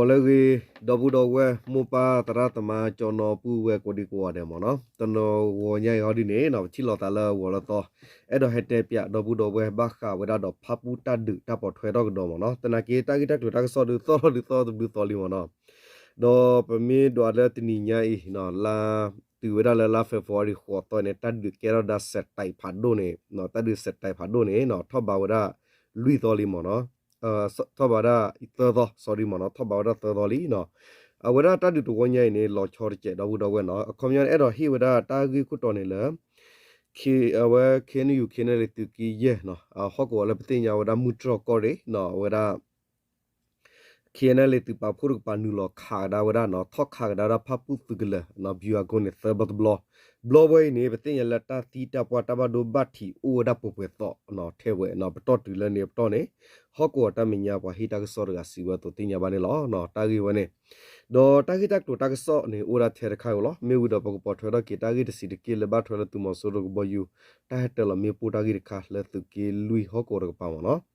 ဂီၤလၢအဂ့ၤ ဒီပုၢ်ဒီဝဲၢ် မိၢ်ပၢ်သရၣ်သမါ ကၠီနီၤပုၢ်ဝဲၢ်ကိးဒံကိးဂၤဒဲးမ့ၢ်နီၤ, တနၤဂီၤညါအံၤဟီဒ်န့ၣ်နီၤ ပထံၣ်လိာ်သးလၢဂီၤလၢသီ, အဲၣ်ဒိးဟဲတဲပၠး ဒီပုၢ်ဒီဝဲၢ် ဘၣ်ဃးဝဲဒၣ်ဒီးဖၣ်ပူၣ်တၢ်ဒုးတၢ်ပိာ်ထွဲထီၣ်ကဒီးမ့ၢ်နီၤ, သနာ်က့ တၢ်ဂ့ၢ်တၢ်ကျိၤတၢ်ကစီၣ်ဒုးသီၣ်ထီၣ်ဒုးသီတဘျုးသီလံမ့ၢ်နီၤ, ဒီးပမ့ၢ်ဒွးလၢတနံၤညါအံၤ လါ တုၤဝဲဒၣ်လၢလါ February ဃိးသီန့ၣ် တၢ်ဒုးကဲထီၣ်ဒၣ်စဲးတဲးဖးဒိၣ်န့ၣ်, တၢ်ဒုးစဲးတဲးဖးဒိၣ်န့ၣ်နီၤ ထီၣ်ဘးဝဲဒၣ်လွံၢ်သီလံမ့ၢ်နီၤ, ထီၣ်ဘးဝဲဒၣ်သၢသီ sorry မ့ၢ်နီၤ, ထီၣ်ဘးဝဲဒၣ်သၢသီလံနီၤ, အဝဲဒၣ်တၢ်ဒုးတဝီညါအံၤန့ၣ် လီၤဆီတစဲး ဒီပုၢ်ဒီဝဲၢ်နီၤ, အခီပညီန့ၣ် အဲၣ်ဒိးဟ့ၣ်ဝဲဒၣ်တၢ်ဂ့ၢ်ခိၣ်တီန့ၣ်လၢ အဝဲ KNU KNLA သုးက့ယဲၢ်နီၤ, ဟီၣ်ကဝီၤလၢပသ့ၣ်ညါဝဲဒၣ်မုၢ်တြီၢ်ကီၢ်ရ့ၣ်နီၤ, အဝဲဒၣ် KNLA သုးပာ်ဖှိၣ်တကပၤနုာ်လီၤခးကဒါဝဲဒၣ်နီၤ, ထီၣ်ခးကဒါဝဲဒၣ်ဖၣ်ပူၣ်သုးကလၢၤနီၤ, ဗျူဟာကုန်းန့ၣ် သၢဘျီတဘျီ, ဘျီဝဲအံၤန့ၣ် ပသ့ၣ်ညါလၢတၢ်သံတၢ်ပှၢ်တၢ်ဘၣ်ဒိဘၣ်ထံးအိၣ်ဝဲဒၣ်ပှဲၤပှဲၤသီနီၤ, ထဲဝဲနီၤ, ပတီၢ်တုၤလၢန့ၣ်အပတီၢ်န့ၣ် ဟီၣ်ကဝီၤတၢ်မဲာ်ညါပှၤဟ့ၣ်တၢ်ကစီၣ်တဂၤစံးဝဲအသိးသ့ၣ်ညါဘၣ်န့ၣ်လီၤ. တၢ်ဂ့ၢ်ဝဲန့ၣ် ဒီးတၢ်ဂ့ၢ်တၢ်ကျိၤတၢ်ကစီၣ်န့ၣ် အိၣ်ဒၣ်ထဲတခါဧိၤလီၤ. မ့ၢ်ဝံၤဒီးပကပိာ်ထွဲထီၣ်က့ၤ တၢ်ဂ့ၢ်တဆံးတက့ၢ်လၢဘၣ်ထွဲလၢသုးမီၤစိရိၤကဘီယူၤ တၢ်ဟဲတၢၤလီၤမ့ၣ်ပိၢ်တၢ်ဂ့ၢ်တခါလၢသုးက့လွံၢ်ဟီၣ်ကဝီၤတကပၤမ့ၢ်နီၤ.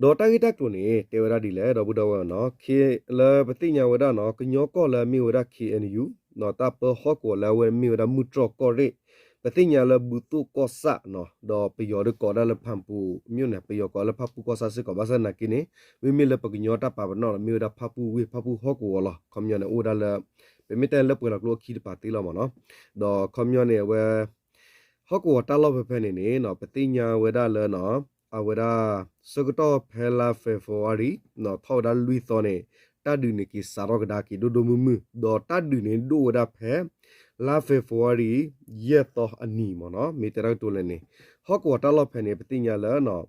ဒီးတၢ်ဂ့ၢ်တၢ်ကျိၤန့ၣ် တဲဝဲဒၣ်ဒ်လဲၣ် ဒီပုၢ်ဒီဝဲၢ်နီၤ, လၢပသ့ၣ်ညါဝဲဒၣ်နီၤ, ကညီကီၢ်လၢအမ့ၢ်ဝဲဒၣ် KNU နီၤ, တၢ်ပၢဟီၣ်ကဝီၤလၢအဝဲမ့ၢ်ဝဲဒၣ်မုၢ်တြီၢ်ကီၢ်ရ့ၣ်, ပသ့ၣ်ညါလၢဘူၣ်သိၣ်ကီၢ်ဆၣ်နီၤ, ဒီးပယီၤဒုးကိးဒၣ်လၢဖၣ်ပူၣ်, မ့ၢ်န့ၣ် ပယီၤကိးလၢဖၣ်ပူၣ်ကီၢ်ဆၣ်စ့ၢ်ကီး, ဘၣ်ဆၣ်သနာ်က့န့ၣ် မ့မ့ၢ်လၢပကညီတၢ်ပာ်ပနီၣ်လီၤ မ့ၢ်ဝဲဒၣ်ဖၣ်ပူၣ်ဝ့ၢ် ဖၣ်ပူၣ်ဟီၣ်ကဝီၤလီၤ. ခီပညီန့ၣ် အိၣ်ဝဲဒၣ်လၢ ပမ့ၢ်တဲလၢပှဲၤလီၤကျိအခံတပၤသ့လီၤမ့ၢ်နီၤ. ဒီးခီပညီန့ၣ် အဝဲ ဟီၣ်ကဝီၤတၢ်လီၢ်ဖဲဖဲန့ၣ်န့ၣ်နီၤ, ပသ့ၣ်ညါဝဲဒၣ်လၢနီၤ, အဝဲဒၣ် ဆၢကတီၢ်ဖဲလါ February နီၤ, ထီၣ်ဝဲဒၣ်လွံၢ်သီန့ၣ် တၢ်ဒုးန့ၣ်က့ၤစးထီၣ်ကဒါက့ၤဒိၣ်ဒိၣ်မုၢ်မုၢ်, ဒီးတၢ်ဒုးန့ၣ်ဒိၣ်ဝဲဒၣ်ဖဲ လါ February ယဲၢ်သီအနံၤမ့ၢ်နီၤ, မ့ၢ်တဲတၢ်ကတိၤလဲၣ်န့ၣ်, ဟီၣ်ကဝီၤတၢ်လီၢ်ဖဲန့ၣ် ပသ့ၣ်ညါလၢ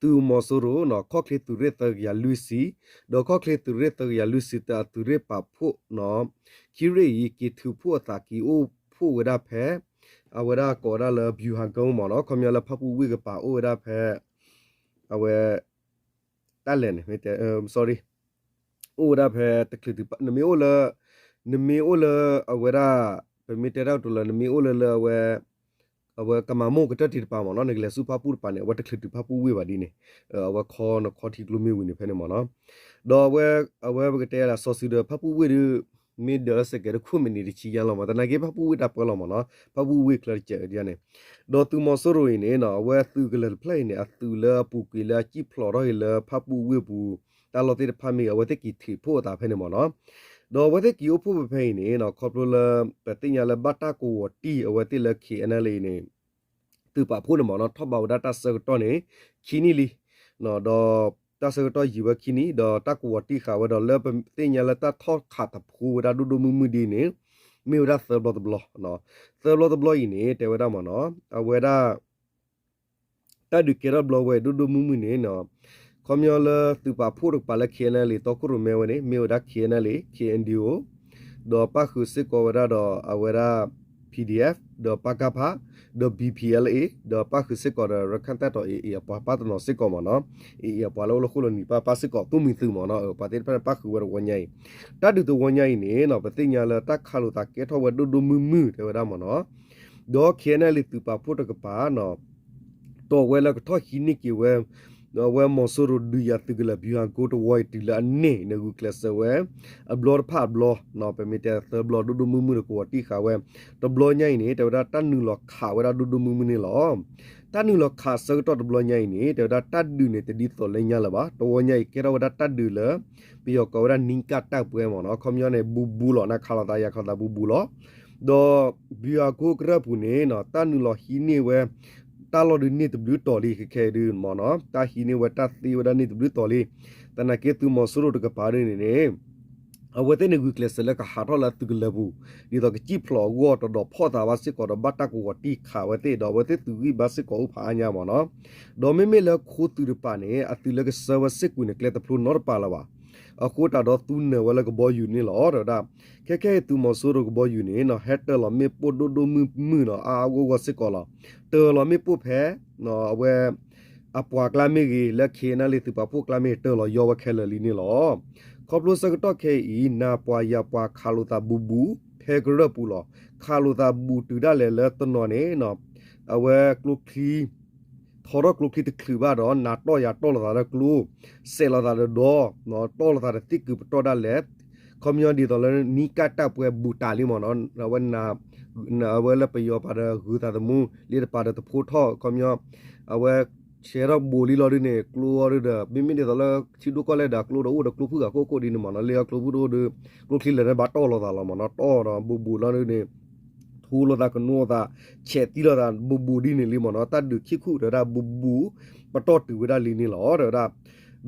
သုးမီၤစိရိၤနီၤ, ခီၣ်ချ့သုးရ့ၣ်သၢကယၤလွံၢ်ဆံ, ဒီးခီၣ်ချ့သုးရ့ၣ်သၢကယၤလွံၢ်ဆံတၢအသုးရ့ၣ်ပာ်ဖှိၣ်နီၤ, ခံရ့ၣ်အံၤ က့ၤထုးဖှိၣ်အသးက့ၤအိၣ်ဖှိၣ်ဝဲဒၣ်ဖဲ အဝဲဒၣ်ကိးဝဲဒၣ်လၢ ဗျူဟာကုန်း မ့ၢ်နီၤ, ခီပညီလၢဖၣ်ပူၣ်ဝ့ၢ်ကပၤအိၣ်ဝဲဒၣ်ဖဲ အဝဲ တၢ်လဲၣ်န့ၣ် မ့ၢ်တဲ sorry အိၣ်ဝဲဒၣ်ဖဲတချုးတုၤ နမ့ၢ်အိၣ်လၢ နမ့ၢ်အိၣ်လၢအဝဲဒၣ် ပမ့ၢ်တဲတၢ်ကတိၤလၢ နမ့ၢ်အိၣ်လၢလၢအဝဲ အဝဲကမၤမိၢ်ကတၢၢ်တံၢ်တပၤမ့ၢ်နီၤ, နကလဲၤဆူဖၣ်ပူၣ်တပၤန့ၣ် အဝဲတချုးတုၤဖၣ်ပူၣ်ဝ့ၢ်ဘၣ်ဒ်န့ၣ်, အဝဲခီနခီထံကျိမ့ၢ်ဝံၤန့ၣ်ဖဲန့ၣ်မ့ၢ်နီၤ, ဒီးအဝဲ အဝဲပကတဲဒၣ်စီၤစုၤဒီးဖၣ်ပူၣ်ဝ့ၢ်ဒီး မ့ၢ်ဒၢးလၢစဲးကဲးတခိၣ်မံးနံးတဆံယါလီၤမ့ၢ်, သနာ်က့ဖၣ်ပူၣ်ဝ့ၢ်တၢ်ပၢလီၤမ့ၢ်နီၤ, ဖၣ်ပူၣ်ဝ့ၢ်ချၢတစဲးဒ်န့ၣ်, ဒီးသုးမီၤစိရိၤအံၤန့ၣ်နီၤ အဝဲသုးကလၢၤတဖျၢၣ်အံၤန့ၣ် အသုးလၢအပူၤကွံာ်လၢအစံၣ်ဖျိးထီၣ်က့ၤလၢဖၣ်ပူၣ်ဝ့ၢ်ပူၤ တၢ်လီၢ်သ့ၣ်တဖၣ်မ့ၢ်ဂ့ၤ အဝဲသ့ၣ်က့ၤထုးဖှိၣ်အသးဖဲန့ၣ်မ့ၢ်နီၤ, ဒီးအဝဲသ့ၣ်က့ၤအိၣ်ဖှိၣ်ဖဲဖဲအံၤန့ၣ်နီၤ ခီဖျိလၢ ပသ့ၣ်ညါလၢဘၣ်တၢ်ကဝီၤတံၢ်အဝဲသ့ၣ်လၢ KNLA အံၤန့ၣ် သုးပာ်ဖှိၣ်န့ၣ်မ့ၢ်နီၤ ထီၣ်ဘးဝဲဒၣ်တၢ်ဆၢကတီၢ်န့ၣ် ခံနံၣ်လံ, ဒီးတၢ်ဆၢကတီၢ်ယံာ်ဝဲခံနံၣ် ဒီးတၢ်ကဝီၤတံၢ်ဃာ်ဝဲဒီး လၢပသ့ၣ်ညါလၢတၢ်ထီၣ်ခးသဖှိဝဲဒၣ်ဒိၣ်ဒိၣ်မုၢ်မုၢ်ဒ်န့ၣ် မ့ၢ်ဝဲဒၣ်သၢဘျီတဘျီ, သၢဘျီတဘျီအံၤန့ၣ် တဲဝဲဒၣ်မ့ၢ်နီၤ အဝဲဒၣ် တၢ်ဒုးကဲထီၣ်ဘျီဝဲဒိၣ်ဒိၣ်မုၢ်မုၢ်န့ၣ်နီၤ ခီပညီလၢသုးပာ်ဖှိၣ်တကပၤလၢ KNLA တီခိၣ်ရိၣ်မဲဝဲန့ၣ် မ့ၢ်ဝဲဒၣ် KNLA KNDO ဒီးပၣ်ဃုာ်စ့ၢ်ကီးဝဲဒၣ်ဒီးအဝဲဒၣ် PDF ဒီးပကဖ ဒီး BPLA ဒီးပၣ်ဃုာ်စ့ၢ်ကီးဒီး ရခၢၣ်တပ်တော် AA အပှၤပၣ်တနီၤစ့ၢ်ကီးမ့ၢ်နီၤ, AA အပှၤလၢအိၣ်လၢဃိၣ်လၢနံၤပၢ်ပၢ်စ့ၢ်ကီး သူၣ်မံၤသုးမ့ၢ်နီၤ, ပှၤသ့ၣ်တဖၣ်န့ၣ်ပၣ်ဃုာ်ဝဲတဝီညါအံၤ, တၢ်ဒုးတဝီညါအံၤန့ၣ်နီၤ ပသ့ၣ်ညါလၢတၢ်ခးလိာ်သးကဲထီၣ်ဝဲဒိၣ်ဒိၣ်မုၢ်မုၢ်တဲဝဲဒၣ်မ့ၢ်နီၤ, ဒီး KNLA သုးပာ်ဖှိၣ်တကပၤနီၤ တီၢ်ဝဲလၢကထီၣ်ဟံးန့ၢ်က့ၤဝဲ အဝဲမီၤစိရိၤဒုးယၤသုးကလၢၤ ဗျူဟာကုန်း တဝီအံၤတုၤလၢအန့ၢ်န့ၣ် ဂုာ်ကျဲးစၢးဝဲ အဘျီတဖၣ်အဘျီ, ပမ့ၢ်တဲသၢဘျီ ဒိၣ်ဒိၣ်မုၢ်မုၢ်ဒီးကဝီၤတံၢ်ဃာ်ဝဲ, တဘျီညါအံၤန့ၣ် တဲဝဲဒၣ်တၢ်နုာ်လီၤခးဝဲဒၣ်ဒိၣ်ဒိၣ်မုၢ်မုၢ်န့ၣ်လီၤ. တၢ်နုာ်လီၤခးဆၢကတီၢ်တဘျီညါအံၤန့ၣ် တဲဝဲဒၣ်တၢ်ဒုးန့ၣ် တဒ်သိးလၢညါလၢၤဘၣ်. တဝီညါအံၤ ကဲထီၣ်ဝဲဒၣ်တၢ်ဒုးလၢ ပယီၤကိးဝဲဒၣ် နံကၣ်တၢ်ပှဲမ့ၢ်နီၤ, ခီပညီန့ၣ် ဘူးဘူးလီၤ, နခးလိာ်သးယၤခးလိာ်သးဘူးဘူးလီၤ. ဒီး ဗျူဟာကုန်း ကရၢၢ်ပူၤန့ၣ် တၢ်နုာ်လီၤဟံးန့ၢ်ဝဲ တၢ်လီၢ်ဒုးန့ၢ်တဘျုးတီၤလံခဲခဲအံၤဒုးမ့ၢ်နီၤ, တၢ်ဟံးန့ၢ်ဝဲတၢ်သ့ဝဲဒၣ်န့ၢ်တဘျုးတီၤလံ. သနာ်က့သုးမီၤစိရိၤတကပၤဒ်န့ၣ်န့ၣ် အဝဲသ့ၣ်န့ၣ်ဂုာ်ကျဲးစၢးလၢကဟးထီၣ်လၢသုးကလၢၤပူၤ, ဒ်သိးကစံၣ်ဖျိးအဂီၢ် တဒီးဖီၣ်သးဘၣ်စ့ၢ်ကီးဒီး ဘၣ်တၢ်ကဝီၤတံၢ်ခးဝဲသ့ၣ်ဒီး အဝဲသ့ၣ်သုးဂံၢ်ဘါစ့ၢ်ကီးအိၣ်ဖးအါညါမ့ၢ်နီၤ. ဒီးမ့မ့ၢ်လၢခိသုးတကပၤန့ၣ် အသုးလၢကဆှၢဝဲစ့ၢ်ကွံာ်န့ၣ် ကျဲတဖျိနီတပၤလၢၤဘၣ်. အဃိသတးဒီးသူနၢၤဝဲလၢကဘီယူၤန့ၣ်လီၤ တဲဝဲဒၣ်. ခဲခဲအံၤသုးမီၤစိရိၤကဘီယူၤန့ၣ်နီၤ ဟဲတၢၤလီၤမ့ၣ်ပိၢ်ဒိၣ်ဒိၣ်မုၢ်မုၢ်နီၤ အါအါဂီၢ်ဂီၢ်စ့ၢ်ကီးလီၤ. တၢၤလီၤမ့ၣ်ပိၢ်ဖဲ အဝဲ အပှၤကျါမ့ၢ်ဂ့ၤ လၢ KNLA သုးပာ်ဖှိၣ်ကျါမ့ၢ်ဂ့ၤ တၢၤလီၤယီဝဲခဲလၢာ်လံန့ၣ်လီၤ. ခီဖျိဆၢကတီၢ်ခဲအံၤ နၤပှၤယၤပှၤခးလိာ်သးဘူးဘူး ဖဲကရၢၢ်ပူၤလီၤ. ခးလိာ်သးဘူးတုၤဒၣ်လဲာ်လၢတနီၤန့ၣ် အဝဲကျိချံ ထီထီၣ်ကျိချံတချုးဘၣ်ဒီး နၤတီၢ်ယၤတီၢ်လိာ်သးလၢကျိ, စဲးလိာ်သးဒီးဒီး, တီၢ်လိာ်သးဒီးသ့ၣ်ကုာ်ပတီၢ်ဒၣ်လဲာ်, ခီပညီဒ်သိးလၢ နီကၣ်တၢ်ပှဲၤဘူးတးလံမ့ၢ်နီၤ, အဝဲ အဝဲလၢပယီၤပာ်ဒီးဂုၤသးသမူ လၢတပာ်ဒီးတဖိထီၣ် ခီပညီ အဝဲ ဆဲးထီၣ်ဘူးလံလီၤဒုန့ၣ် ကျိအီၤဒုဒီး မ့မ့ၢ်ဒ်သိးလၢထံဒိၣ်ကီၢ်လဲၢ်ဒီး အကျိဒီးအိၣ်ဒီးကျိဖုၣ်ဂၤခိၣ်ခိၣ်ဒ်န့ၣ်မ့ၢ်နီၤ, လၢအကျိဖုၣ်တအိၣ်ဒီး ကျိချံလဲၣ်န့ၣ် ဘၣ်တီၢ်လိာ်သးလီၤမ့ၢ်နီၤ, တီၢ်ဒီးဘူးဘူးလီၤဒုန့ၣ် ထူလိာ်သးကနိးသး ဆဲးသံလိာ်သးဘူးဘူးဒ်န့ၣ်လံမ့ၢ်နီၤ, တၢ်ဒုးခံခူၣ်တဲဝဲဒၣ်ဘူးဘူး ပတီၢ်တုၤဝဲဒၣ်လံန့ၣ်လီၤ တဲဝဲဒၣ်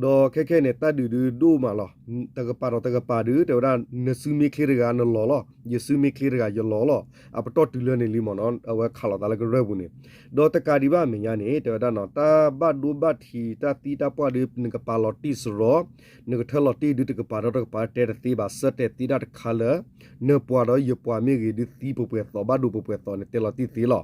ဒီးခဲခဲန့ၣ် တၢ်ဒုးဒုဒိၣ်မးလီၤ, တကပၤဒီးတကပၤဒု တဲဝဲဒၣ် နစုမ့ၢ်ချ့တဂၤနလီၤလီၤ, ယစုမ့ၢ်ချ့တဂၤယလီၤလီၤ, အပတီၢ်တုၤလၢန့ၣ်လံမ့ၢ်နီၤ, အဝဲခးလိာ်သးလၢကရၢၢ်ပူၤန့ၣ်, ဒီးတကးဒံးဘၣ်အမဲာ်ညါန့ၣ် တဲဝဲဒၣ်နီၤ တၢ်ဘၣ်ဒိဘၣ်ထံးတၢ်သံတၢ်ပှၢ်ဒု နကပာ်လီၤတံၢ်စရီ နကထၢလီၤတံၢ်ဒု တကပၤဒီးတကပၤတဲတသ့ဘၣ်, ဆၢတဲာ်သ့တၢ်တခါလၢ နပှၤဒီးယပှၤမ့ၢ်ဂ့ၤဒု သံပှဲၤပှဲၤသိး ဘၣ်ဒိပှဲၤပှဲၤသိးန့ၣ် တဲလီၤတံၢ်သ့လီၤ.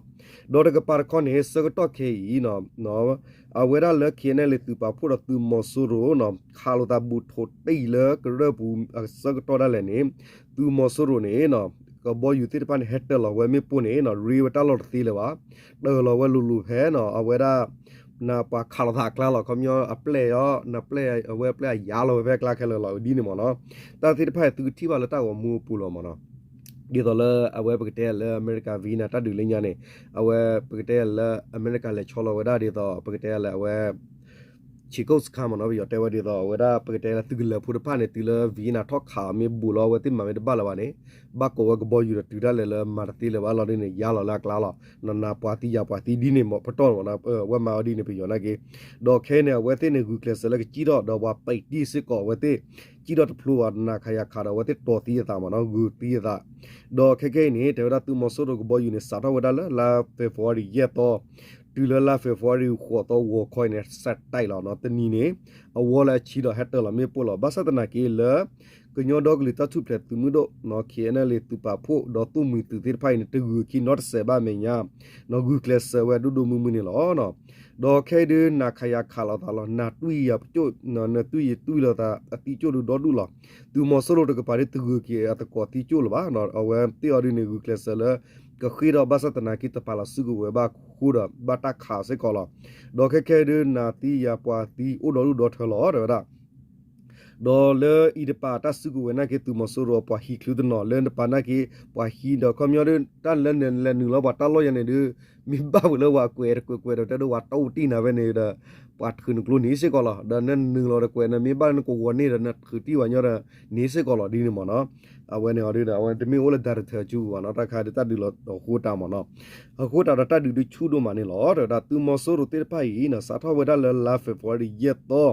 ဒီးတကပၤတခီန့ၣ် ဆၢကတီၢ်ခဲအံၤ အဝဲဒၣ်လၢ KNLA သုးပာ်ဖှိၣ်ဒီးသုးမီၤစိရိၤ ခးလိာ်သးဘူးထိးတံၢ်လၢကရၢၢ်ပူၤအဆၢကတီၢ်ဒၣ်လဲာ်န့ၣ် သုးမီၤစိရိၤန့ၣ် ကဘီယူၤသ့ၣ်တဖၣ်န့ၣ် ဟဲတၢၢ်လီၤဝဲမ့ၣ်ပိၢ်န့ၣ် ရ့ဝဲတၢ်လီၢ်တသ့လၢၤဘၣ်, တၢၢ်လီၤဝဲလိၤလိၤဖဲနီၤ အဝဲဒၣ် နပှၤခးလိာ်သးအကျါလီၤ, ခီပညီအပျဲၢ်အီၤ နပျဲၢ် အဝဲပျဲၢ်အယါလီၤဝဲဖဲအကျါခဲလၢာ်လီၤ ဒ်န့ၣ်မ့ၢ်နီၤ, တၢ်သ့ၣ်တဖၣ်အံၤသုကထံၣ်ဘၣ်လၢတၢ်ဂီၤမူအပူၤလီၤမ့ၢ်နီၤ. ဒ်သိးလၢအဝဲပကတဲလၢအမဲရကၤ Vienna တၢ်ဒုးလၢညါန့ၣ် အဝဲပကတဲလၢအမဲရကၤလဲၤဆီလီၤဝဲဒၣ်ဒ်သိး ပကတဲလၢအဝဲ Chekhovka မ့ၢ်နီၤ ပယီၤတဲဝဲဒ်သိး အဝဲဒၣ်ပကတဲလၢသုးကလၢၤဖိတဖၣ်န့ၣ် တုၤလၢ Vienna ထီၣ်ခးအီၤမ့ၢ်ဘူးလီၤ အဝဲသ့ၣ်မၤမ့ၢ်တဘၣ်လၢၤဘၣ်န့ၣ် ဘၣ်ကိးဝဲကဘီယူၤဒီးတုၤဒၣ်လဲာ်လၢမၤတသ့လၢၤဘၣ်လီၤဒ်န့ၣ် ယါလီၤလၢအကျါလီၤ. နနၤပှၤသံယၤပှၤသံဒ်န့ၣ်မ့ၢ်ပတီၢ်မ့ၢ်နီၤ အဝဲမၤအီၤဒ်န့ၣ်ပယီၤနာ်က့ ဒီးခဲအံၤန့ၣ် အဝဲသ့ၣ်န့ၣ် ဂုာ်ကျဲးစၢးလၢကစံၣ်ထီၣ်ဒီးပှၤပံးတံၢ်စ့ၢ်ကီး အဝဲသ့ၣ် စံၣ်ထီၣ်တဖျိဘၣ် နၤခးယၤခးဒီး အဝဲသ့ၣ်တီၤသံအသးမ့ၢ်နီၤ ဂုာ်သံအသး ဒီးခဲခဲအံၤန့ၣ် တဲဝဲဒၣ်သုးမီၤစိရိၤကဘီယူၤန့ၣ် စးထီၣ်ဝဲဒၣ်လၢလါ February ယဲၢ်သီ တုၤလၢလါ February ဃိးသီ ဂီၤခီအံၤန့ၣ် စးတံၢ်လီၤနီၤ တနံၤန့ၣ် အဝီလၢအဆံဒီးဟဲတၢၢ်လီၤမ့ၣ်ပိၢ်လီၤ. ဘၣ်ဆၣ်သနာ်က့လၢ ကညီဒီကလုာ်တၢ်ထူၣ်ဖျဲးသုးမုၢ်ဒိၣ်နီၤ KNLA သုးပာ်ဖှိၣ်ဒီးသုးမုၢ်သုးသ့ၣ်တဖၣ်အံၤန့ၣ် တဂုာ်ခံနီတစဲးဘၣ်အမဲာ်ညါ နီၤ ဂုာ်ကျဲးစၢးဝဲဒိၣ်ဒိၣ်မုၢ်မုၢ်န့ၣ်လီၤ. ဒီးခဲအံၤဒု နၤခးယၤခးလိာ်သးလီၤ နၤတွံၢ်ယၤပကၠိၣ် နတွံၢ်ယၤတွံၢ်လိာ်သးအသံကၠိၣ်ဒုဒီဒူၣ်လီၤ. သုးမီၤစိရိၤတကပၤဒု တဂုာ်က့ၤအသကိးသံကၠိၣ်လၢၤဘၣ် အဝဲသ့ၣ်အီၤဒုန့ၣ် ဂုာ်ကျဲးစၢးလၢ ကဃ့ဒီးဘၣ်ဆၣ်သနာ်က့ တပာ်လီၤစုကဝဲၤဘၣ်ဃိဒီး ဘၣ်တၢ်ခးစ့ၢ်ကီးလီၤ. ဒီးခဲခဲအံၤဒု နၤသံယၤပှၤသံအိၣ်ဒီးဒူၣ်ဒီထၢလီၤ တဲဝဲဒၣ် ဒီးလၢအံၤတပၤတၢ်စုကဝဲၤနာ်က့ သုးမီၤစိရိၤအပှၤဟံးချုးတနီၤ လၢတပၤနာ်က့ ပှၤဟံးဒီးခီပညီဒု တၢ်လၢနလဲၤနုာ်လီၤပှၤတၢ်လီၢ်ယၤန့ၣ်ဒု မ့ၢ်ဘၣ်ဝဲလၢပှၤကွဲးတကွဲးကွဲးဒီးတဲဒိၣ်ပှၤတီၢ်တံၢ်နၤဖဲန့ၣ်ဒီး ပှၤထုးနကျိန့ၣ်စ့ၢ်ကီးလီၤ. ဒီးနနုာ်လီၤတကွဲးန့ၣ် မ့ၢ်ဘၣ်လၢနကဝီၤန့ၣ်ဒီး နထုးတံၢ်ဝဲညီဒီး န့ၣ်စ့ၢ်ကီးလီၤဒ်န့ၣ်မ့ၢ်နီၤ. အဝဲန့ၣ်အီၤဒုဒီး အဝဲတမ့ၢ်အိၣ်လၢ director ကၠူပူၤဘၣ်နီၤ တၢ်ခါဒုတၢ်ဒုးလီၤအဃိတၢ်မ့ၢ်နီၤ အဃိတၢ်ဒီးတၢ်ဒုးဒုဆူၣ်ဒိၣ်မးန့ၣ်လီၤ. တဲဝဲဒၣ်သုးမီၤစိရိၤသ့ၣ်တဖၣ်အံၤနီၤ စးထီၣ်ဝဲဒၣ်လၢလါ February ယဲၢ်သီ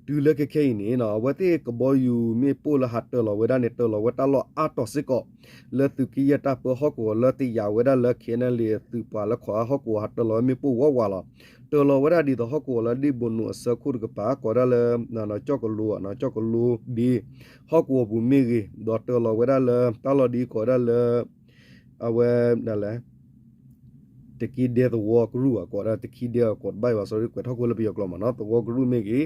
တုၤလၢခဲခဲအံၤန့ၣ်နီၤ အဝဲသ့ၣ်ကဘီယူၤမ့ၣ်ပိၢ်လၢဟးတၢၢ်လီၤဝဲဒၣ်န့ၣ် တၢၢ်လီၤဝဲတၢ်လီၢ်အါတီၤစ့ၢ်ကီး လၢသုးက့ယဲၢ်တၢ်ပၢဟီၣ်ကဝီၤလၢတယာ်ဝဲဒၣ်လၢ KNLA သုးပှၤလၢခိးအါဟီၣ်ကဝီၤ ဟးတၢၢ်လီၤဝဲမ့ၣ်ပိၢ်ဝးဝးလီၤ. တၢၢ်လီၤဝဲဒၣ်ဒ်သိးဟီၣ်ကဝီၤလၢဒ့ၣ်ဘိၣ်နိၣ်အဆၢခိၣ်တကပၤ ကိးဒၣ်လၢ ကၠီၣ်ကလိ ကၠီၣ်ကလိဒ့ ဟီၣ်ကဝီၤပူၤမ့ၢ်ဂ့ၤ ဒီးတၢၢ်လီၤဝဲဒၣ်လၢတၢ်လီၢ်ဒ်ကိးဒၣ်လၢ အဝဲဒၣ်လဲၣ် တက့ဒဲသဝီကရူၢ်ဘၣ် ကိးဒၣ်တက့ဒဲအကိးတဘၣ်အံၤဘၣ် sorry ကွဲးထီၣ်ကွံာ်လၢပယီၤကျိာ်မ့ၢ်နီၤ သဝီကရူၢ်မ့ၢ်ဂ့ၤ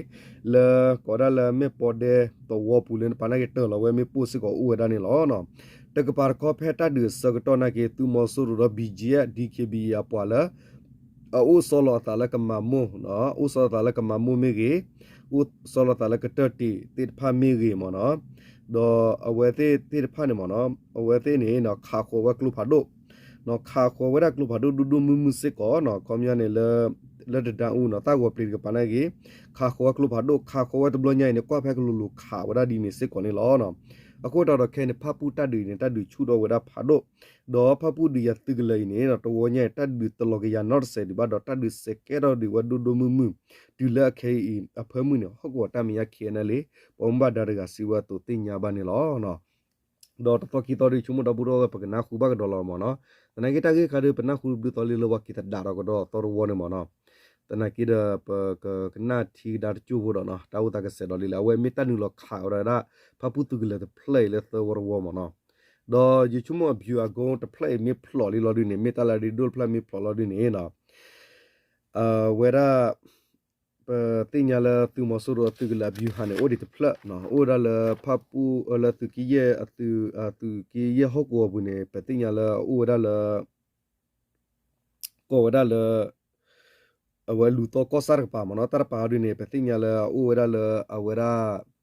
လၢကိးဒၣ်လၢမ့ၢ်ပီဒဲသဝီပူၤလၢနပာ်နာ်က့တၢၢ်လီၤဝဲမ့ၣ်ပိၢ်စ့ၢ်ကီးအိၣ်ဝဲဒၣ်န့ၣ်လီၤ. တကပၤတခီဖဲတၢ်ဒုးအဆၢကတီၢ်နာ်က့ သုးမီၤစိရိၤဒီး ဘီကၠံယဲၢ် ဒံခ့ဘံယဲၢ် အပှၤလၢ အအိၣ်ဆီလီၤအသးလၢကမၤမိၢ် အိၣ်ဆီလီၤသးလၢကမၤမိၢ်မ့ၢ်ဂ့ၤ အိၣ်ဆီလီၤသးလၢကတၢၢ်တံၢ်သ့ၣ်တဖၣ်မ့ၢ်ဂ့ၤမ့ၢ်နီၤ ဒီးအဝဲသ့ၣ်သ့ၣ်တဖၣ်န့ၣ်မ့ၢ်နီၤ အဝဲသ့ၣ်န့ၣ် ခးဃီၤဝဲကျိဖးဒိၣ် ခးဃီၤဝဲဒၣ်ကျိဖးဒိၣ်ဒိၣ်ဒိၣ်မုၢ်မုၢ်စ့ၢ်ကီးနီၤ ခီပညီန့ၣ်လၢ လၢတဒါအူနီၤ သၣ်ဂီၤပျ့ၤတကပၤနာ်က့ ခးဃီၤဝဲကျိဖးဒိၣ် ခးဃီၤဝဲတဘျီညါအံၤန့ၣ် ကွၢ်ဖဲကလိၤလိၤခးဝဲဒၣ်ဒ်န့ၣ်စ့ၢ်ကီးန့ၣ်လီၤ. အဃိတၢ်ဒီးခဲအံၤန့ၣ် ဖၣ်ပူၣ်တၢ်ဒုးအံၤန့ၣ် တၢ်ဒုးဆူၣ်ထီၣ်ဝဲဒၣ်ဖးဒိၣ် ဒီးဖၣ်ပူၣ်ဒုးယၤသုးကလၢၤအံၤန့ၣ် တဝီညါအံၤ တၢ်ဒုးတလီၤကယၤနီတစဲးဒံးဘၣ်ဒီး တၢ်ဒုးစဲးကဲထီၣ်ဒံးဝဲဒိၣ်ဒိၣ်မုၢ်မုၢ် တုၤလၢအခဲအံၤအဖၢမုၢ်န့ၣ် ဟီၣ်ကဝီၤတၢ်မဲာ်ညါ KNLA ပှၤမူဘၣ်ဒါတဂၤစံးဝဲအသိးသ့ၣ်ညါဘၣ်န့ၣ်လီၤ. ဒီးတသီခံသီဒုး ဆိကမိၣ်ဒီပုၢ်ဒီဝဲၢ် ပကနၢ်ဟူဘၣ်ကဒီးလီၤမ့ၢ်နီၤ. သနာ်က့တၢ်ဂ့ၢ်ခါဒုး ပနၢ်ဟူတဘျုးသီလံလၢပှၤက့ၤသဒးဒီးကဒီးသီတဝီန့ၣ်မ့ၢ်နီၤ. သနာ်က့ဒီး ပကကနၣ်ထံကဒါတကၠိၢ်ဖိဒီးနီၤ တၢ်အိၣ်သးကစဲးဒီးလံလၢ အဝဲမ့ၢ်တၢ်နုာ်လီၤခးဝဲဒၣ် ဖၣ်ပူၣ်သုးကလၢၤတဖျၢၣ်အံၤလၢသၢဝီတဝီမ့ၢ်နီၤ. ဒီးယဆိကမိၣ်အ view အကိတဖျၢၣ်အံၤမ့ၢ်ဖျိးလံလီၤဒုးန့ၣ် မ့ၢ်တၢ်လၢအရ့ဒိၣ်တဖျၢၣ်မ့ၢ်ဖျိးလီၤဒုးန့ၣ်နီၤ အဝဲဒၣ် ပသ့ၣ်ညါလၢသုးမီၤစိရိၤအသုးကလၢၤအ view ဟးန့ၣ် အိၣ်ဒံးတဖျၢၣ်နီၤ အိၣ်ဝဲဒၣ်လၢဖၣ်ပူၣ်လၢသုးက့ယဲၢ်အသုး သုးက့ယဲၢ်ဟီၣ်ကဝီၤပူၤန့ၣ် ပသ့ၣ်ညါလၢအအိၣ်ဝဲဒၣ်လၢ ကိးဝဲဒၣ်လၢ အဝဲလူၤသီကီၢ်ဆၣ်တကပၤမ့ၢ်နီၤ, တၢ်တပၤအီၤဒုန့ၣ် ပသ့ၣ်ညါလၢအအိၣ်ဝဲဒၣ်လၢအဝဲဒၣ်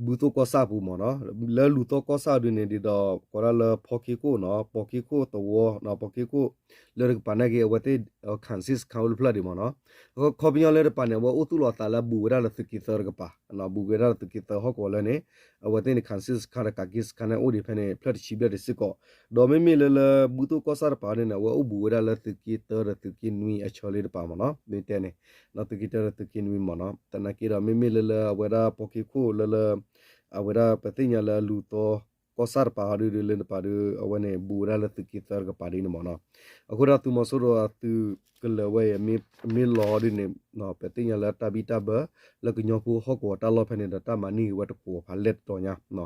ဘူၣ်သိၣ်ကီၢ်ဆၣ်အပူၤမ့ၢ်နီၤ, လၢလူၤသီကီၢ်ဆၣ်အီၤဒုန့ၣ် ဒ်သိးကိးဒၣ်လၢ ဖီခ့ခိၣ်နီၤ, ဖီခ့ခိၣ်သဝီ, ဖီခ့ခိၣ်လၢတကပၤန့ၣ်က့ၤ အဝဲသ့ၣ် ခၣ်စ့ၣ်စခါအိၣ်တဖျၢၣ်ဒံးမ့ၢ်နီၤ, ခီပညီလၢတပၤန့ၣ် အဝဲအိၣ်သူၣ်လီၤအသးလၢအဘူးဝဲဒၣ်လၢသုးက့သၢတကပၤ, ဘူးဝဲဒၣ်လၢသုးက့သၢဟီၣ်ကဝီၤလၢန့ၣ်, အဝဲသ့ၣ်န့ၣ် ခၣ်စ့ၣ်စခါဒီး ခၣ်စ့ၣ်စခါန့ၣ် အိၣ်ဒံးဖဲန့ၣ် ဖျၢၣ်တဆံဘျဲၣ်ဒံးစ့ၢ်ကီး, ဒီးမ့မ့ၢ်လၢလၢ ဘူၣ်သိၣ်ကီၢ်ဆၣ်တပၤအီၤဒုန့ၣ် အဝဲအိၣ်ဘူးဝဲဒၣ်လၢသုးက့သၢဒီးသုးက့နွံအဆၢလံတပၤမ့ၢ်နီၤ, မ့ၢ်တဲန့ၣ်, သုးက့တၢဒီးသုးက့နွံမ့ၢ်နီၤ, သနာ်က့ဒီး မ့မ့ၢ်လၢလၢအဝဲဒၣ်ဖီခ့ခိၣ်လၢလၢ အဝဲဒၣ်ပသ့ၣ်ညါလၢအလူၤသီကီၢ်ဆၣ်တပၤအီၤဒုဒုလၢတပၤဒီး အဝဲန့ၣ် ဘူးဝဲဒၣ်လၢသုးက့သၢတကပၤဒ်န့ၣ်မ့ၢ်နီၤ,အဃိဒီးသုးမီၤစိရိၤအသုးကလၢၤဝဲအံၤ မ့ၢ်လီၤအီၤဒုန့ၣ် ပသ့ၣ်ညါလၢတၢ်ဘံၣ်တၢ်ဘၢ လၢကညီဖိဟီၣ်ကဝီၤတၢ်လီၢ်ဖဲန့ၣ်ဒီး တၢ်မၤန့ၢ်ဂ့ၤဝဲတပှီၤဖးလဲၢ်တတီၤညါ,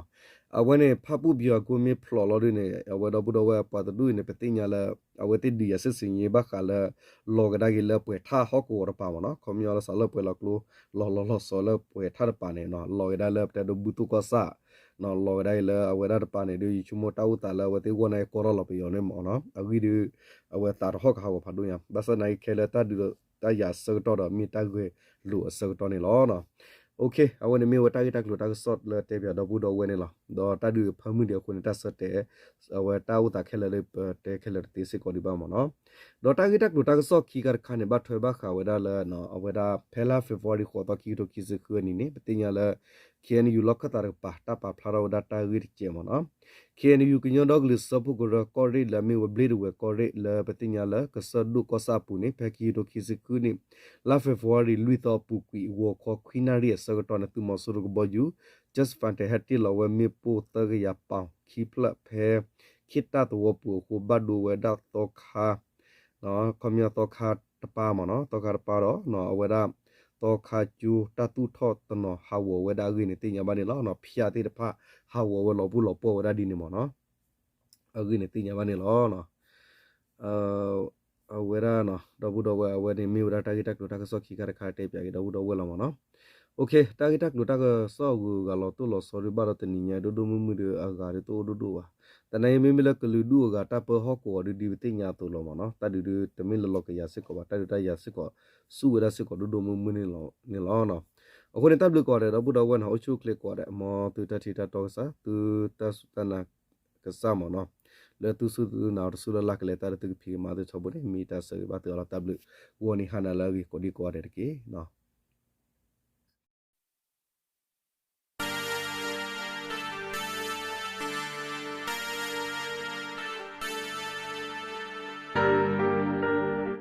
အဝဲန့ၣ် ဖၣ်ပူၣ်ပယီၤအကိမ့ၢ်ဖျိးလီၤဒုန့ၣ် အဝဲဒီပုၢ်ဒီဝဲၢ်ပှၤတဒူၣ်အံၤန့ၣ် ပသ့ၣ်ညါလၢ အဝဲသ့ၣ်ဒုးယၤစ့ၢ်စ့ၢ်ညါဘၣ်ဃးလၢ လီၤကဒါက့ၤလၢပှဲၤထၣ်ဟီၣ်ကဝီၤတပၤမ့ၢ်နီၤ, ခီပညီလၢစးလၢပှဲၤလီၤကျိ လီၤလီၤလီၤစီၤလၢပှဲၤထၣ်တပၤန့ၣ် လီၤကဒါလၢပတဲဒိးဘူၣ်သိၣ်ကီၢ်ဆၣ်, လီၤကဒါက့ၤလၢအဝဲဒၣ်တပၤန့ၣ်ဒီး ယဆိကမိၣ်တၢ်အိၣ်သးလၢအဝဲသ့ၣ်ဂီၢ်န့ၣ်ကီထီၣ်လီၤပယီၤန့ၣ်မ့ၢ်နီၤ, အဂ့ၢ်ဒီး အဝဲသးတဟီၣ်ကဟးဂီၤဖးဒိၣ်ညါ, ဘၣ်ဆၣ်သနာ်က့ခဲလၢာ်တၢ်ဒုးတၢ်ယၤအဆၢကတီၢ်ဒီးမ့ၢ်တၢ်ဂဲၤလိာ်အဆၢကတီၢ်န့ၣ်လီၤ. အဝဲန့ၣ်မ့ၢ်ဝဲတၢ်ဂ့ၢ်တၢ်ကျိၤတၢ်ကစီၣ်လၢတဲပၠးဒီပုၢ်ဒီဝဲၢ်န့ၣ်လီၤ. ဒီးတၢ်ဒုးဖၢမုၢ်ဒံးအဃိန့ၣ် တၢ်ဆၢတဲာ် အဝဲတၢ်အိၣ်သးခဲလၢာ်လၢပတဲခဲလၢာ်တသ့စ့ၢ်ကီးဒံးဘၣ်မ့ၢ်နီၤ. ဒီးတၢ်ဂ့ၢ်တၢ်ကျိၤတၢ်ကစီၣ်ခံခါတခါန့ၣ် ဘၣ်ထွဲဘၣ်ဃးဝဲဒၣ်လၢ အဝဲဒၣ်ဖဲလါ February ဃိးသီ ခံကထိခံဆံဃုအနံၤန့ၣ် ပသ့ၣ်ညါလၢ ခ့ၣ်အဲၣ်ယူၣ် လီၢ်ခၢၣ်သးတကပၤ တၢ်ပာ်ဖျါထီၣ်ဝဲဒၣ်တၢ်ဂ့ၢ်တစဲးမ့ၢ်နီၤ. ခ့ၣ်အဲၣ်ယူၣ် ကညီဒီကလုာ်စၢဖှိၣ်ကရၢကီၢ်ရ့ၣ်လၢအမ့ၢ်ဝဲဘျ့ၣ်ဒဝဲၢ်ကီၢ်ရ့ၣ်လၢပသ့ၣ်ညါလၢကစၢၢ်ဒိၣ်ကီၢ်ဆၣ်အပူၤန့ၣ် ဖဲခံကထိခံဆံဃုနံၣ် လါ February လွံၢ်သီအပူၤကွံာ် ဂီၤခီခွံနၣ်ရံၣ်အဆၢကတီၢ်န့ၣ် သုးမီၤစိရိၤကဘီယူၤ Jet Fighter ဟဲတ့ၢ်လီၤဝဲမ့ၣ်ပိၢ်သၢကယၤပီၣ်ခံဖျၢၣ်ဖဲ ခ့ၣ်တၢ်သဝီပူၤအဃိ ဘၣ်ဒိဝဲဒၣ်သီခါ ခီပညီသီခါတပၤမ့ၢ်နီၤ, သီခါတပၤဒီး အဝဲဒၣ် သီခါကၠိတၢ်သူၣ်ထီၣ်တနီၤဟးဂီၤဝဲဒၣ်အဂ့ၢ်န့ၣ် သ့ၣ်ညါဘၣ်န့ၣ်လီၤ. ဖၠၣ်သ့ၣ်တဖၣ် ဟးဂီၤဝဲလီၤပှီၢ်လီၤပှီၢ်ဝဲဒၣ်ဒ်န့ၣ်မ့ၢ်နီၤ, အဂ့ၢ်န့ၣ်သ့ၣ်ညါဘၣ်န့ၣ်လီၤ. အဝဲဒၣ် ဒီပုၢ်ဒီဝဲၢ် အဝဲန့ၣ်မ့ၢ်ဝဲဒၣ်တၢ်ဂ့ၢ်တၢ်ကျိၤတၢ်ကစီၣ်ခံခါတခါတဲပၠးက့ၤဒီပုၢ်ဒီဝဲၢ်လီၤမ့ၢ်နီၤ. တၢ်ဂ့ၢ်တၢ်ကျိၤတၢ်ကစီၣ်အဂုၤအဂၤလီၤတိၢ်လီၤဆီဒုးဘၣ်ဒီးတနံၤညါဒိၣ်ဒိၣ်မုၢ်မုၢ်ဒီးအဂၤဒုးတအိၣ်ဒိၣ်ဒိၣ်ဘၣ်. သနာ်က့မ့မ့ၢ်လၢကလုာ်ဒူၣ်အဂၤတၢ်ပၢဟီၣ်ကဝီၤဒုးဒ်ပသ့ၣ်ညါအသိးလီၤမ့ၢ်နီၤ, တၢ်ဒုးဒုးတမ့ၢ်လၢလီၤကယၤစ့ၢ်ကီးဘၣ်, တၢ်ဒုးတၢ်ယၤစ့ၢ်ကီး ဆူၣ်ဝဲဒၣ်စ့ၢ်ကီးဒိၣ်ဒိၣ်မုၢ်မုၢ်န့ၣ်လီၤ. အဃိန့ၣ် တၢ်ဘျုးကိးဂၤဒဲး ဒီပုၢ်ဒီဝဲၢ်နီၤ, အိၣ်ဆူၣ်အိၣ်ချ့ကိးဂၤဒဲး မ်သုတၢ်ထံၣ်တၢ်တီကစၢ်, သုတၢ်စူၢ်တၢ်နာ်ကစၢ်မ့ၢ်နီၤ, လၢသုစူၢ်သုနာ်အီၤတစူၢ်လၢ်လၢ်ကလဲၤတၢ်ဒီးသုကဖံးကမၤသုထီဘိန့ၣ် မ့ၢ်တၢ်ဆၢဂ့ၤဘၣ်သုအီၤလီၤ. တၢ်ဘျုး ဂီၤနံၤဟါနၤလၢအဂ့ၤကိးဒံကိးဂၤဒဲးတက့ၢ်.